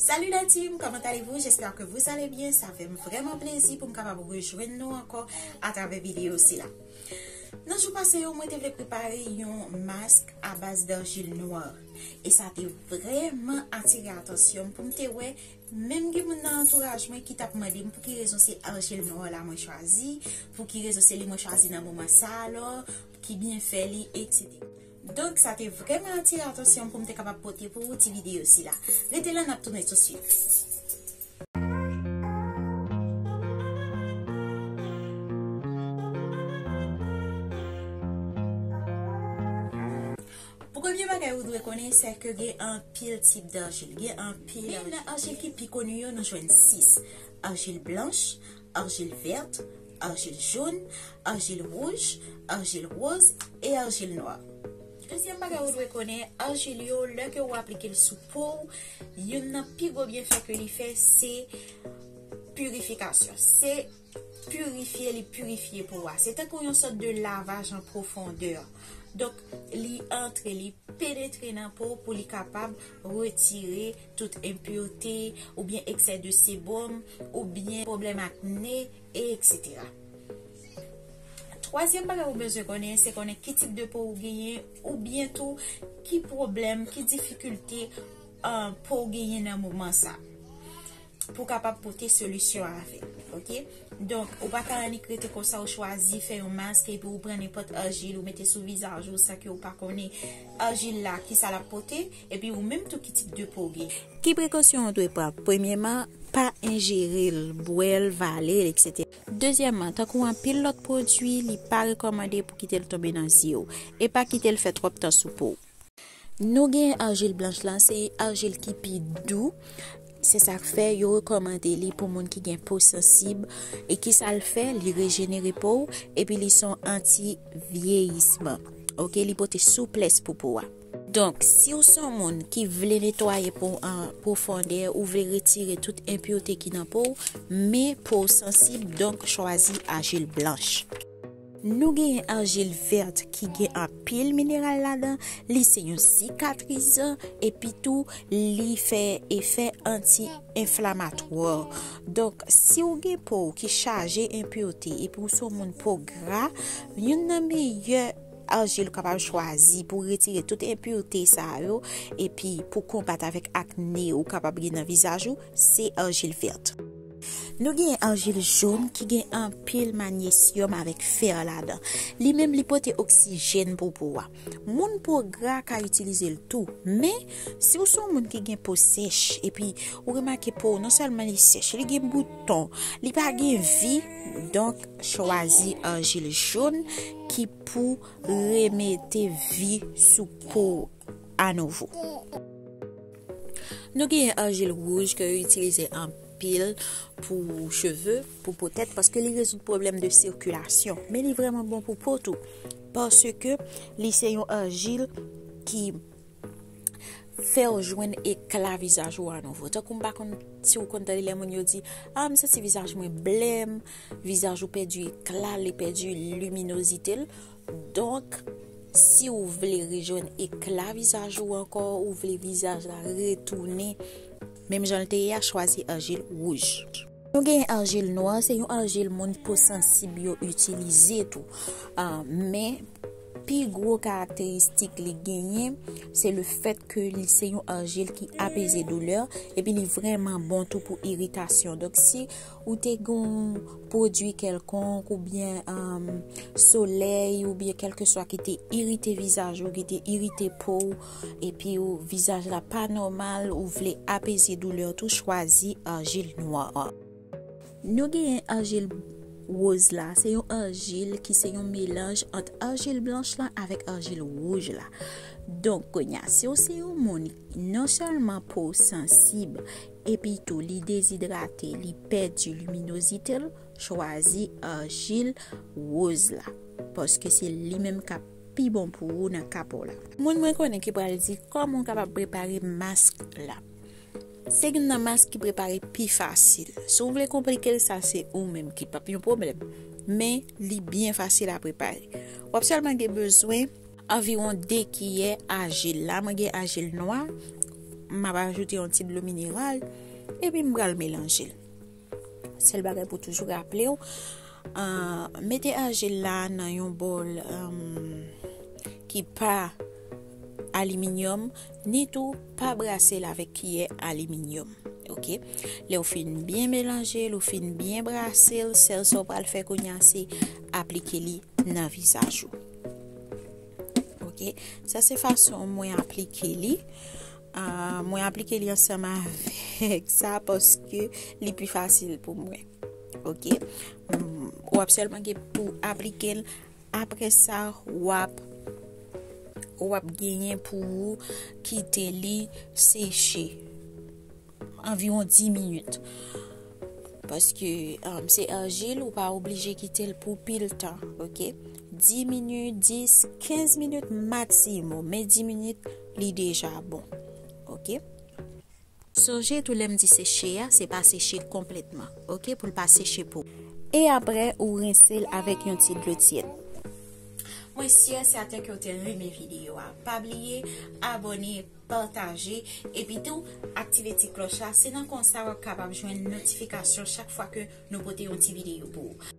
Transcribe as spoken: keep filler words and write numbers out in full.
Salut la team, comment allez-vous? J'espère que vous allez bien. Sa fè m vrèman plezi pou m kapab rejwenn nou ankò atravè videyo sila. Nan jou pase yo, mwen te vle prepare yon mask a baz darjil nwa. E sa te vrèman atire atansyon m pou m te wè, menm gen moun nan antouraj mwen ki t ap mande m pou ki rezon se arjil nwa la mwen chwazi, pou ki rezon se li mwen chwazi nan moman sa alò, ki byenfè li, etsetera. Donk, sa te vrèman atire atansyon m pou m te kapab pote pou ou ti videyo sila. Rete la, n ap tounen tousuit. Premye bagay ou dwe konnen, se ke gen anpil tip darjil. Gen anpil. Men nan arjil ki pi koni yo, nou jwenn sis. Arjil blanch, arjil vèt, arjil jòn, arjil wouj, arjil woz e arjil nwa. Dezyèm bagay ou dwe konnen, arjil yo, lè ke ou aplike l sou po w, youn nan pi gwo byenfè ke li fè, se pirifikasyon. Se pirifye, li pirifye po a. Se tankou yon sòt de lavaj an pwofondè. Donk, li antre, li penetre nan po w pou li kapab retire tout enpirte oubyen eksè de sebòm oubyen pwoblèm akne, etsetera. Twazyèm bagay ou bezwen konnen, se konnen ki tip de po ou genyen oubyen tou ki pwoblèm, ki difikilte, ah, po ou genyen nan moman sa. Pou kapab pote solisyon avè l, oke? Donk, ou pa ka annik rete konsa, ou chwazi fè yon mask epi ou pran nenpòt arjil ou mete sou vizaj ou san ke ou pa konnen arjil la kisa l ap pote, epi ou menm tou ki tip de po w gen. Ki prekosyon ou dwe pran? Premyèman, pa enjere l, bwè l, vale l, etsetera. Dezyèmman, tankou anpil lòt pwodui, li pa rekòmande pou kite l tonbe nan zye w e pa kite l fè twòp tan sou po w. Nou gen arjil blanch la, se arjil ki pi dou. Se sa k fè yo rekòmande li pou moun ki gen po sansib. E kisa l fè? Li rejenere po w, epi li se yon anti vyeyisman. Oke, li pote souplès pou po a. Donk, si w se yon moun ki vle netwaye po w an pwofondè, ou vle retire tout enpirte ki nan po w, men po w sansib, donk chwazi arjil blanch. Nou genyen arjil vèt ki gen anpil mineral ladan, li se yon sikatrizan, epi tou li fè efè anti-enflamatwa. Donk, si w gen po w ki chaje enpirte epi w se yon moun po gra, youn nan meyè arjil ou kapab chwazi pou retire tout enpirte sa yo, epi pou konbat avèk akne ou kapab gen nan vizaj ou, se arjil vèt. Nou gen arjil jòn ki gen anpil manyesyòm avèk fè ladan. Li menm li pote oksijèn pou po a. Moun po gra ka itilize l tou, men si w se yon moun ki gen po sèch epi ou remake po w non sèlman li sèch, li gen bouton, li pa gen vi, donk chwazi arjil jòn ki pou remete vi sou po w anouvo. Nou gen arjil wouj ke yo itilize anpil pou cheve, pou po tèt, paske li rezoud pwoblèm de sikilasyon. Men li vrèman bon pou po tou, paske li se yon arjil ki fè w jwenn ekla vizaj ou anouvo. Tankou m pa konn si w konn tande lè moun yo di, "Ah, m santi vizaj mwen blèm," vizaj ou pèdi ekla, li pèdi liminozite l. Donk, si w vle rejwenn ekla vizaj ou ankò, ou vle vizaj la retounen menm jan l te ye a, chwazi arjil wouj. Nou gen arjil nwa, se yon arjil moun po sansib yo itilize tou. Ah, men, pi gwo karakteristik li genyen, se le fèt ke li se yon arjil ki apeze doulè, epi li vrèman bon tou pou iritasyon. Donk, si ou te gen yon pwodui kèlkonk, oubyen, um, solèy, oubyen kèlkeswa ki te irite vizaj ou, ki te irite po w, epi ou vizaj la pa nòmal, ou vle apeze doulè w tou, chwazi arjil nwa an. Nou genyen arjil woz la, se yon arjil ki se yon melanj ant arjil blanch la avèk arjil wouj la. Donk, kounye a, si w se yon moun non sèlman po w sansib, epi tou li dezidrate, li pèdi liminozite l, chwazi arjil woz la, paske se li menm k ap pi bon pou ou nan ka pa w la. Moun mwen konnen ki pral di, "Kòman w kapab prepare mask la?" Se youn nan mask ki prepare pi fasil. Si w vle konplike l, sa se ou menm ki p ap yon pwoblèm. Men, li byen fasil a prepare. W ap sèlman gen bezwen anviwon de kiyè ajil. La, mwen gen ajil nwa. m ap ajoute yon ti dlo mineral, epi m pral melanje l. Sèl bagay pou toujou raple w, uh, mete ajil la nan yon bòl um, ki pa aliminyòm, ni tou pa brase l avèk kiyè aliminyòm. Ok? Lè w fin byen melanje l, ou fin byen brase l, sèl sa w pral fè kounye a se aplike li nan vizaj ou. Ok? Sa se fason mwen aplike li. Uh, mwen aplike li ansanm avèk sa paske li pi fasil pou mwen. Ok? Mm, w ap sèlman gen pou aplike l. Apre sa, w ap w ap genyen pou ou kite li seche anviwon dis minit. Paske um, se ajil, ou pa oblije kite l pou pil tan, ok? Dis minit, dis, kenz minit maksimòm, men dis minit, li deja bon, ok? Sonje tou lè m di seche a, se pa seche konplètman, ok? Pou l pa seche po. E apre, ou rense l avèk yon ti dlo tyèd. Mwen syè sèten ke w te renmen videyo a. Pa bliye abòne, pataje, epi tou aktive ti klòch la. Se nan konsa w ap kapab jwenn notifikasyon chak fwa ke nou pote yon ti videyo pou ou.